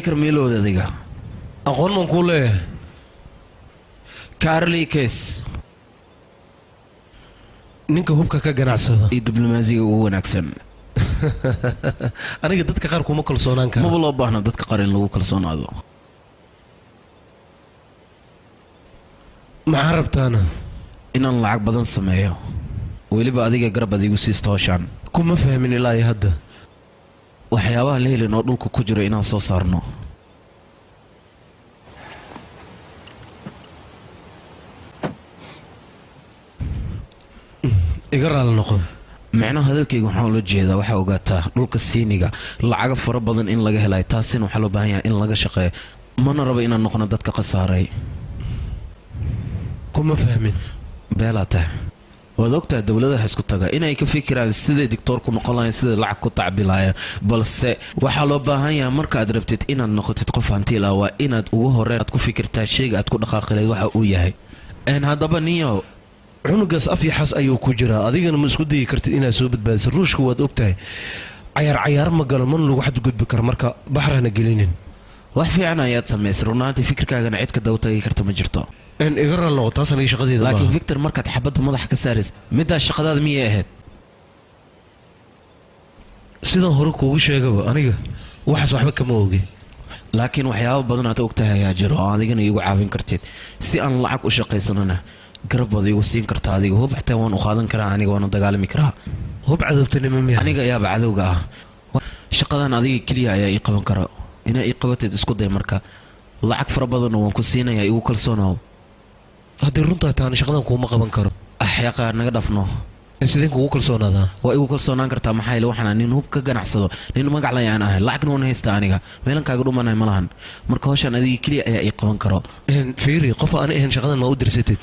Baker meelooda adiga aqoon maan kuu leeyahay Carly Case ninka hubka ka ganacsada iyo diblomaasiga ugu wanaagsan aniga dadka qaar kuma kalsoonaan kara maba loo baahna dadka qaar in lagu kalsoonaado maxaa rabtaana inaan lacag badan sameeyo weliba adiga garab adigu siisto hawshaan kuma fahmin ilaa iyo hadda waxyaabaha la helin oo dhulka ku jiro inaan soo saarno iga raali noqo micnaha hadalkayga waxaan ula jeedaa waxaa ogaataa dhulka siiniga lacaga fara badan in laga helayo taasina waxaa loo baahan yahay in laga shaqeeyo mana rabo inaan noqono dadka khasaaray kuma fahmin beelaa tahay waad ogtahay dowladaha isku taga inay ka fikiraan siday digtoor ku noqon lahayn siday lacag ku tacbi lahaayeen balse waxaa loo baahan yahay marka aad rabtid inaad noqotid qof hantiil ah waa inaad ugu horreyn aad ku fikirtaa shayga aad ku dhaqaaqi lahayd waxa uu yahay haddaba niyow cunugaas af iyo xas ayuu ku jiraa adigana ma isku dayi kartid inaad soo badbaadiso ruushka waad ogtahay cayaar cayaar ma galo mana lagu xadgudbi karo marka baxrahna gelinin wax fiican ayaad samaysay runaantii fikirkaagana cid ka daba tagi karta ma jirto iga raali noqo taas aniga shaqadeeda laakiin Victor markaad xabadda madaxa ka saaraysa middaa shaqadaada miyay ahayd sidaan hore kuugu sheegaba aniga waxaas waxba kama ogi laakiin waxyaabo badan aad ogtahay ayaa jiro oo adigana iigu caawin kartid si aan lacag u shaqaysanana garab baad iigu siin kartaa adiga hub xataa waan u qaadan karaa aniga waana dagaalami karaa hub cadowtanimo miya aniga ayaaba cadowga ah shaqadan adiga keliya ayaa ii qaban kara inaa ii qabatid isku day marka lacag fara badanna waan ku siinayaa igu kalsoonow haddii runtaa taana shaqadan kuuma qaban karo axyaqa naga dhafno sideen kugu kalsoonaadaa waa igu kalsoonaan kartaa maxaa yeele waxaan nin hub ka ganacsado nin magac lay aan ahay lacagna waan haystaa aniga meelan kaaga dhumanahay ma lahan marka hawshan adiga keliya ayaa ii qaban karo fiiri qof aan ahayn shaqadan ma u dirsatid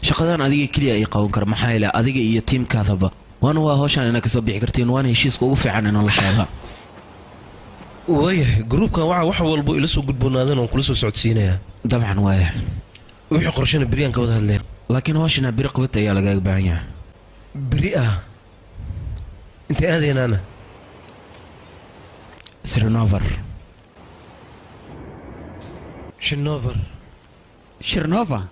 shaqadan adiga keliya ii qaban karo maxaa yeele adiga iyo tiimkaadaba waana waa hawshan inaa kasoo bixi kartiin waana heshiiska ugu fiican ee noloshaada waayahay gruubkan waxa wax walbo ila soo gudboonaadan oon kula soo socodsiinayaa dabcan waaya wixii qorshana beriyaan ka wada hadleen laakiin hawshana beri qabata ayaa lagaaga baahan yahay beri ah intay aadaynaana Srinovar Shinovar Shirnova